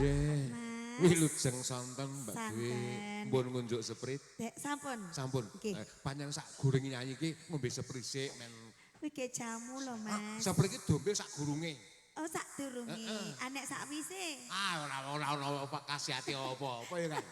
Nggih. Mas. Wilujeng sonten Mbak Dwi. Santen. Mbun ngunjuk seprit. Dek sampun. Sampun. Nggih. Panjang sak guring nyanyi iki ngombe seprit sik men. Kuwi ge jamu lho, Mas. Seprit iki dombe sak gurunge. Oh, sak durunge. Anek sak wise. Ah, ora ora ora apa kasihate apa-apa ya kan.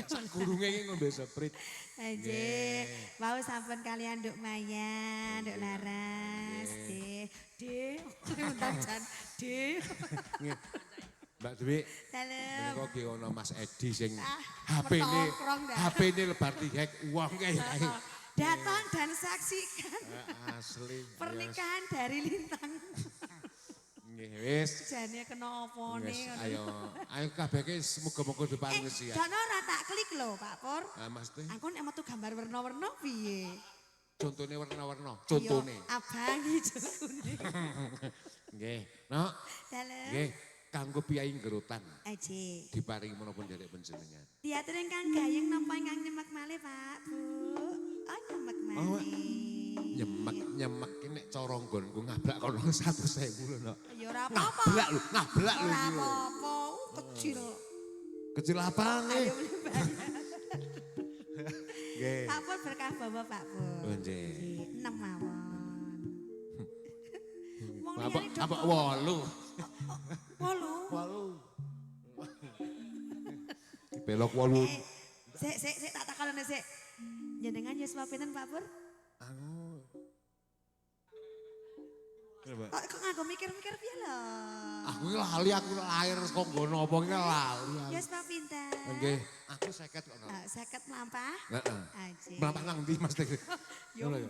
Sak gurunge iki ngombe seprit. Nggih. Wau sampun kalian Nduk Maya, Nduk Laras, Dek. Dek, undang jan. Dek. Nggih. Mbak Dwi, Dalem. menika ki ana Mas Edi sing Ah, HP-ne metongkrong dah. HP-ne lebar dihack wong kae. Datang dan saksikan Asli. pernikahan dari Lintang. Nggih, wis. Jane kena opone Wis, ngono. ayo, ayo kabeh ki muga-muga diparingi Eh, sehat. Dono ora tak klik lho, Pak Pur. Ah, Mas Teh, Aku nek metu gambar werna-werna piye? contone werna-werna, contone. Iya, abang ijo kuning. Nggih, Nok. Dalem. Nggih, kanggo piyai Gerutan Aje. diparingi menapa nderek panjenengan. Diatur ingkang gayeng napa ingkang nyemek malih, Pak, Bu? Oh, nyemek Oh, malih. Nyemek, nyemek ki nek cara nggonku ngablak kono 100.000 lho, Nok. Ya ora apa-apa. Ngablak lho, ngablak lho Ora iki lho. apa-apa, kecil. Kecil apane? Ayo beli bayar. Nggih. Pak Pur berkah bawa Pak Pur. Oh, nggih. Nggih, 6 mawon. Wong Apa liyane do apa 8. 8. 8. Dibelok 8. Eh, sik sik sik tak takono sik. Jenengan yuswa pinten Pak Pur? Aku. Kok kok nganggo mikir-mikir piye lho? Aku iki lali aku lahir saka nggon apa iki lali. aku. Yuswa pinten? Nggih, aku 50 kok. Nok. Eh, 50 mlampah? Heeh. Aje. Mlampah nang ndi Mas? Yo, Ngono ya.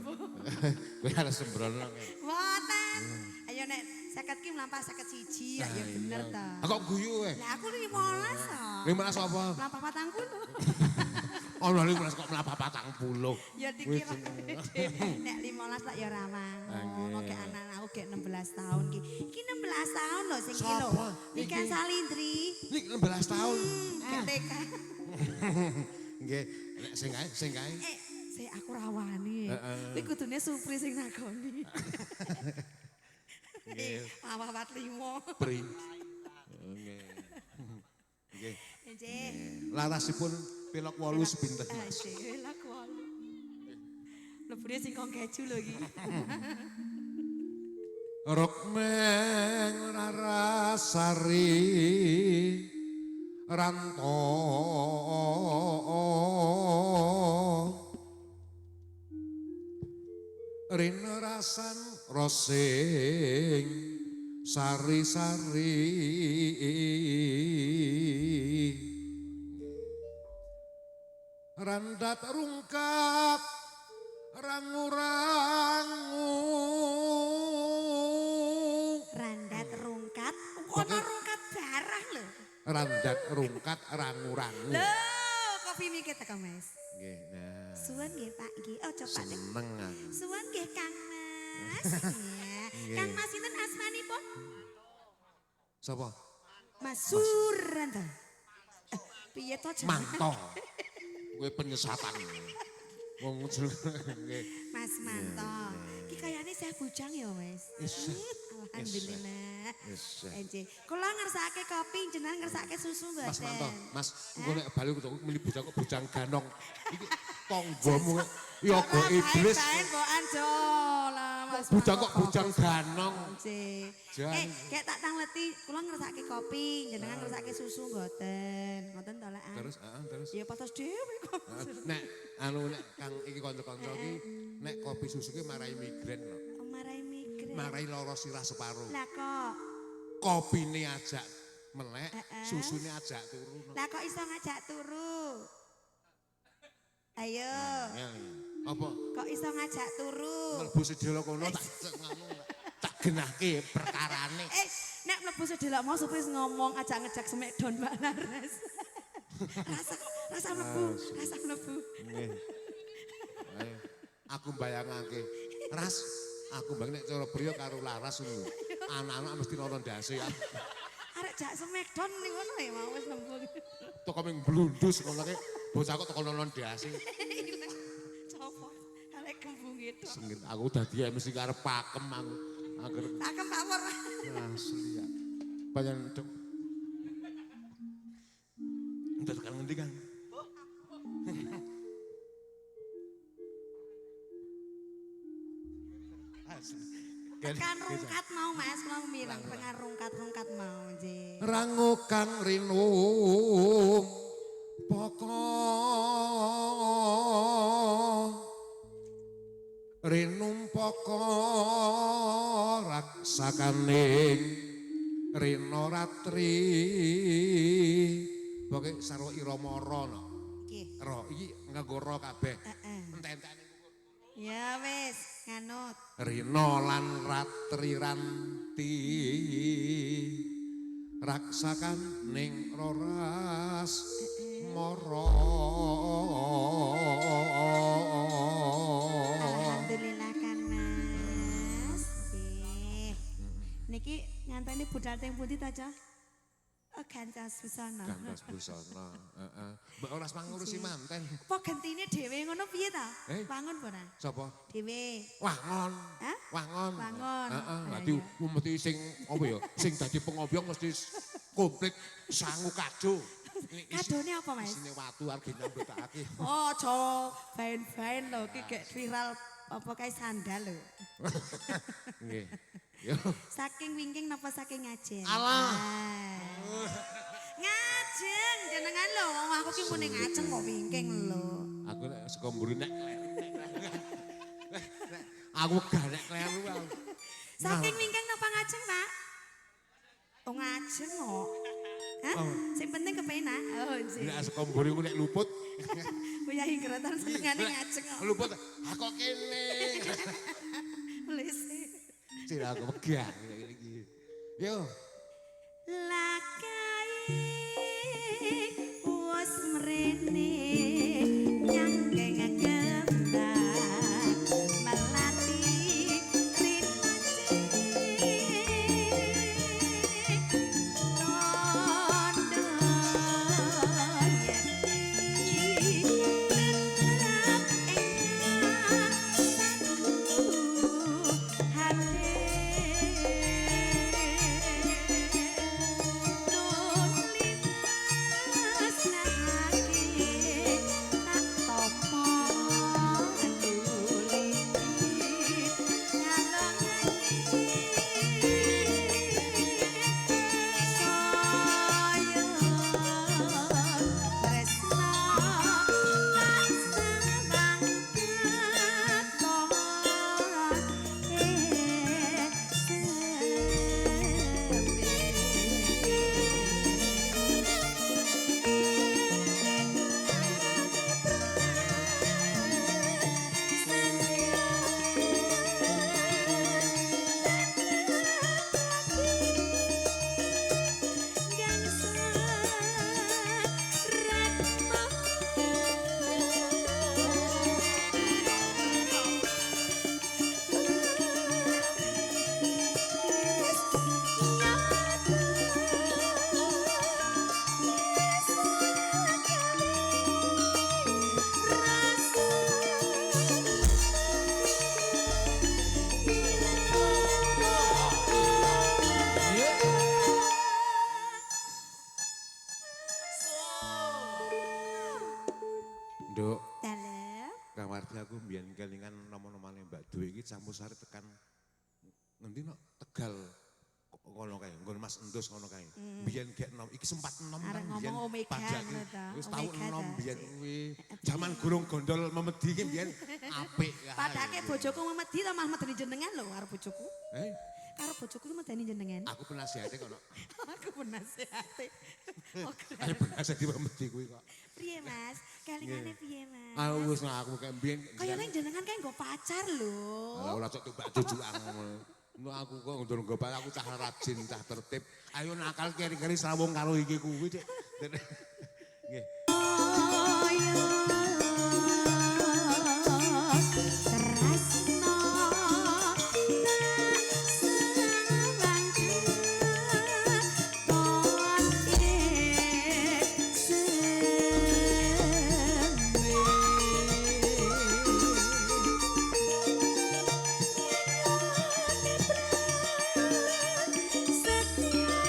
Kowe harus sembrono. Mboten. Ayo nek 50 ki mlampah 51, ya bener ta. Aku kok guyu kowe. Lah aku 15 to. 15 apa? Mlampah 40. Ono 15 kok mlampah 40. Ya dikira nek 15 tak ya ora Nggih. wangun. Oke anak aku gek 16 tahun ki. Ki 16 tahun lho sing ki lho. Sapa? Niken Iki? Salindri. Ini 16 tahun. Gek TK. Nggih, nek sing kae, sing kae. Eh, sik aku rawani. Heeh. Kuwi kudune Supri sing nakoni. Nggih. Mawah 45. Pri. Nggih. Nggih. Nggih. Larasipun pelok 8 sepinten, Mas. Nggih, pelok 8. Lebune singkong keju lho iki. Rukmeng rarasari ranto rinerasan rosing sari-sari randat rungkat rangu-rangu Randat rungkat, ono rungkat barang lho. Randat rungkat rangu-rangu. Lho, kopi mikir teko Mas. Nggih, nah. Suwun nggih Pak nggih. Oh coba deh. Seneng aku. Suwun nggih Kang Mas. Iya. Kang Mas sinten asmanipun? Sapa? Mas Suranto. Eh, piye to jenenge? Manto. Kowe penyesatan. Wong nggih. Mas Manto. Ki kayane saya bujang ya, Mas. Isih. Alhamdulillah. Isih. Enje. Kula ngersake kopi, jenengan ngersake susu mboten? Mas Manto, Mas, engko nek bali kudu milih bujang kok bujang ganong. Iki tanggamu ya go iblis. Bae mbokan jo lah Mas. Bujang kok bujang ganong. Enje. Jan. Eh, kayak tak tangleti, kula ngersake kopi, jenengan ngersake susu mboten. Ngoten to lek. Terus, heeh, terus. Ya patos dhewe kok. Nek anu nek Kang iki kanca-kanca iki nek kopi susu ki marai migrain lho. Marai migrain. Marai lara sirah separo. Lah kok Kopine ajak melek, Heeh. susune ajak turu. Lah kok iso ngajak turu? Ayo, Apa? kok iso ngajak turu? Mlebu sedelo kono tak ngono tak genahke perkarane. Eh, nek mlebu sedelok mau supis ngomong ajak ngejak Smackdown Mbak Laras. Rasa rasa mlebu, rasa mlebu. Nggih. Ayo, aku bayangake. Ras, aku bayang nek cara priya karo Laras ngono. Anak-anak mesti nonton ndase. Arek jak Smackdown ning ngono ya mau wis nembung. Toko ming blundus ngono kae bocah kok teko nonton ndase. Coba arek kembung itu. Sengit aku dadi MC karep pakem aku. Angger Pakem Pak Pur. asli ya. Panjen Entar tekan ngendi, Kang? Tekan rungkat mau Mas, kula mireng tekan rungkat-rungkat mau nggih. Rangu kang rinung poko rinumpaka raksakaning rina ratri. Pokoke sarwa irama ra no. Nggih. Ra iki nganggo ra kabeh. Heeh. Entek-entekane Ya wis, nganut. Rina lan ratri ranti raksakaning roras mara. Alhamdulillah kan Mas. Nggih. Niki nganteni budal teng pundi ta, Cah? Oh, gantos busana. Gantos busana, heeh. Mbak ora ngurusi manten. Apa gentine dhewe ngono piye ta? Eh? Wangun apa ora? Sapa? Dhewe. Wangon. Hah? Wangon. Wangon. Heeh, Ah, dadi iya. mesti sing apa ya? Sing dadi pengobyong mesti komplit sangu kado. Kadone apa, Mas? Isine watu arep nyambutake. Oh, aja bain-bain lho iki gek viral apa kae sandal lho. Nggih. Yo. Saking wingking napa saking ngajeng? Alah. Ah. Ngajeng jenengan lho wong aku ki muni ngajeng kok wingking lho. Aku nek saka mburi nek kleru. Aku gak nek kleru aku. Saking wingking napa ngajeng, Pak? Oh, ngajeng kok. Hah? Oh. Sing penting kepenak. Oh, nggih. Nek saka mburi ku nek luput. Uyah ingretan senengane ngajeng kok. Luput, ha kok kene. Wis. Cir aku wegah iki. Yo. Lakai wis mrene nyangkeng kembang melati rinci tondo yekti tetep ing saku hati. Nduk, Dalem. Kang Wardi aku mbiyen kelingan nom-nomane Mbak Dwi iki campur sari tekan ngendi nok Tegal ngono kae, nggon Mas Endus ngono kae. Mbiyen gek nom, iki sempat nom Arek kan mbiyen. ngomong Omega Padake ngono ta, wis tau Omega nom ta. mbiyen kuwi. Jaman gurung gondol memedi ki mbiyen apik kae. Padake bojoku memedi ta malah medeni jenengan lho karo bojoku. Eh, Karo bojoku ki medeni jenengan. aku penasihate kok. Nok. Aku penasihate. Oke. Ayo penasihati memedi kuwi kok. Piye Mas? Kelingane piye Mas? Aku wis nah, aku kayak mbiyen. Kayane jenengan kae nggo pacar lho. Lah ora cok tumbak jujukan ngono. No aku kok ngundur nggo aku cah rajin, cah tertib. Ayo nakal keri-keri srawung karo iki kuwi, Dik. Nggih. Tresno tak sewang keton Setia.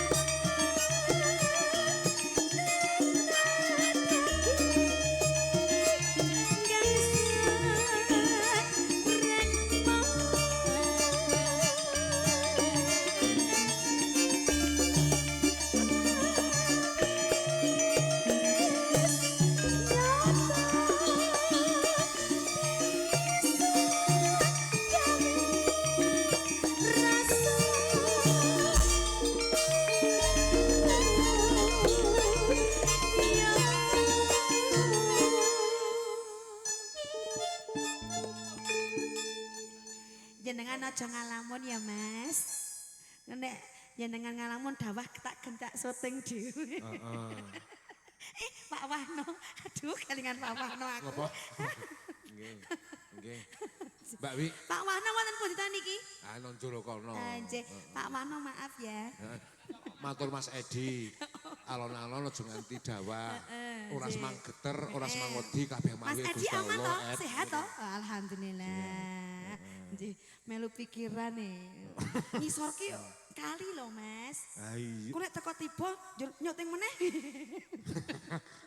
Jenengan aja ngalamun ya, Mas. Nek jenengan ngalamun dawah tak gentak syuting dhewe. Heeh. Pak Wahno, aduh kelingan Pak Wahno aku. Ngopo? Nggih. Nggih. Mbak Wi, Pak Wahno wonten pundi ta niki? ah nang jero kono. Nggih. Pak Wahno maaf ya. Heeh. Matur Mas Edi. Alon-alon aja nganti dawah. Ora semang geter, ora semang wedi kabeh Mas mawi Edi Gusti aman Allah. toh? Ed. Sehat toh? Alhamdulillah. Nggih, melu pikiran nih. Ngisor ki kali lho, Mas. Ah iya. Ku nek teko tiba njur nyuting meneh.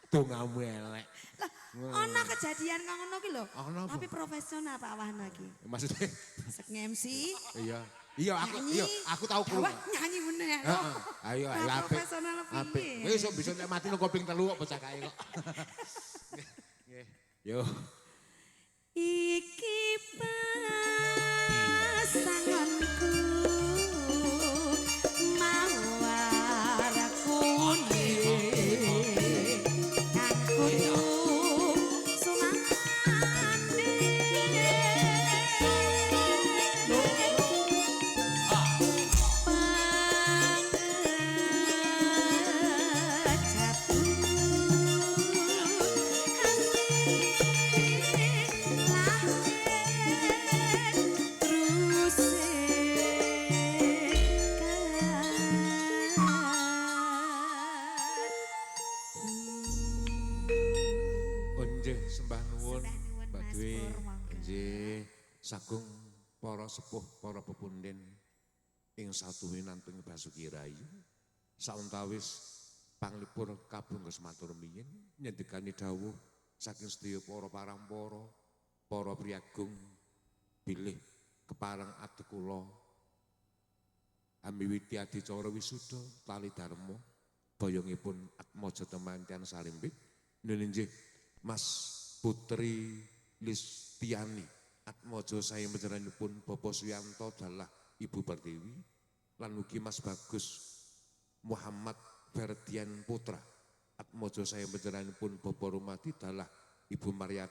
Dongamu elek. Lah, ana kejadian kang ngono ki lho. Ana apa? Tapi profesional Pak Wahno ki. Maksudnya Sek MC. iya. Iya aku Nyanyi. iya aku tau krungu. Wah, nyanyi meneh. Heeh. Ayo Lah, ayo apik. profesional Apik. piye? Wis iso bisa nek mati nang kuping telu kok bocah kae kok. Nggih. Yo. Iki pasanganku mawar kuning kang kudu sumande pangejatu lahir terus. Oh nggih, sembah nuwun Sembah nuwun, Mbak Mas Dwi. Pur, monggo. Nggih, sagung para sepuh, para pepunden ing satuwinanting Basuki Rahayu. Sauntawis panglipur kabungkus matur rumiyin nyendikani dawuh saking sedaya para parampara, para priyagung bilih kepareng adek kula amiwiti adicara wisuda tali dharma boyongipun Atmaja Temantian Sarimbit. Nggih Mas Putri Listiani Atmaja sae panjenenganipun Bapak Suyanto dalah Ibu Pertiwi lan ugi Mas Bagus Muhammad Ferdian Putra Atmaja sae panjenenganipun Bapak Rumadi dalah Ibu Mariati.